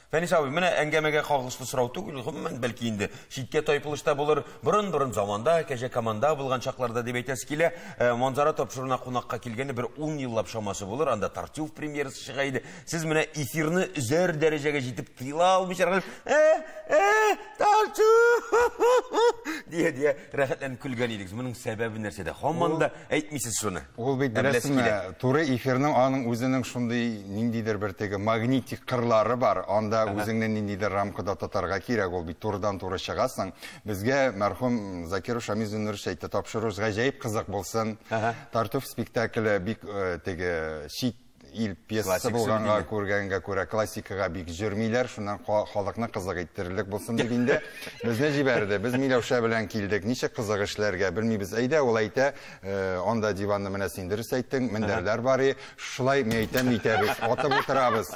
Фәнис абый, менә әңгәмәгә кагылышлы сорау түгел, гомумән, бәлки инде читкә тайпылыш та булыр. Борын-борын заманда, кәҗә команда булган чакларда дип әйтәсе килә, Манзара тапшыруына кунакка килгәне бер ун еллап чамасы булыр, анда Тартюф премьерасы чыга иде. Сез менә эфирны өзәр дәрәҗәгә җитеп тыела алмыйча, э, э, Тартюф! дия-дия рәхәтләнеп көлгән идегез. Моның сәбәбе нәрсәдә? Һаман да әйтмисез шуны. Ул бит, Ә беләсе беләсеңме, килә. туры эфирның аның үзенең шундый ниндидер бер теге магнитик кырлары бар. Анда үзеңне ниндидер рамкада тотарга кирәк, ул бит турыдан-туры чыгасың. Безгә мәрхүм Закиров Шамил Зиннурович әйтте, тапшыруыгыз гаҗәеп кызык булсын. Тартюф спектакле бик теге чит ил пьесасы Классикасы булганга бит инде. күргәнгә күрә классикага бик җөрмиләр, шуннан халыкны кызык иттерерлек булсын дип инде безне җибәрде. Без Миләүшә белән килдек. Ничек кызык эшләргә белмибез. Әйдә, ул әйтә, анда диванны менә син дөрес әйттең, мендәрләр бар и, шулай мин әйтәм, итәбез, атып утырабыз.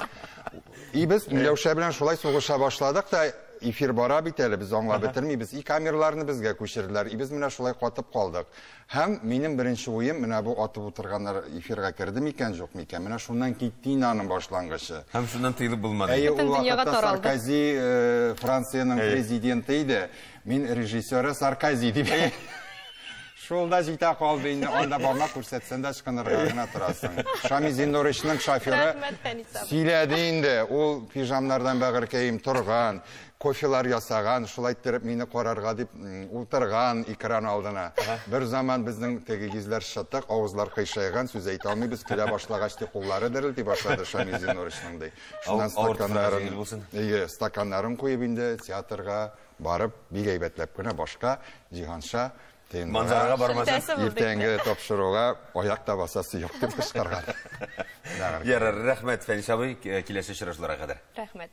И без Миләүшә белән шулай сугыша башладык та, эфир бара бит әле, без аңлап бетермибез. И камераларны безгә күчерделәр, и без менә шулай катып калдык. Һәм минем беренче уем, менә бу атып утырганнар эфирга керде микән, юк микән? Менә шуннан китте инде аның башлангычы. Һәм шуннан тыелып булмады. Әйе, ул Бөтен дөньяга вакытта таралды. Саркози Франциянең президенты иде. Мин режиссеры Саркози дип. Шул да җитә калды инде, анда бармак күрсәтсәң дә ычкынырга гына торасың. Шамил Зиннуровичның шоферы Рәхмәт, Фәнис абый. сөйләде инде, ул пижамнардан бәгырькәем торган, кофелар ясаган, шулай иттереп мине карарга дип утырган экран алдына. Бер заман безнең теге йөзләр шытык, авызлар кыйшайган, сүз әйтә алмыйбыз, көлә башлагач ди куллары дерелди башлады Шамил Зиннуровичның ди. Шуннан Авыр тормыш җиңел булсын. Стаканнарын куеп инде театрга барып, бик әйбәтләп кенә башка Җиһанша Тенга Манзарага бармасын. Шелтәсе булды Иртәнге тапшыруга аяк та басасы юк дип кычкырган. Ярар, рәхмәт, Фәнис абый, киләсе очрашуларга кадәр. Рәхмәт.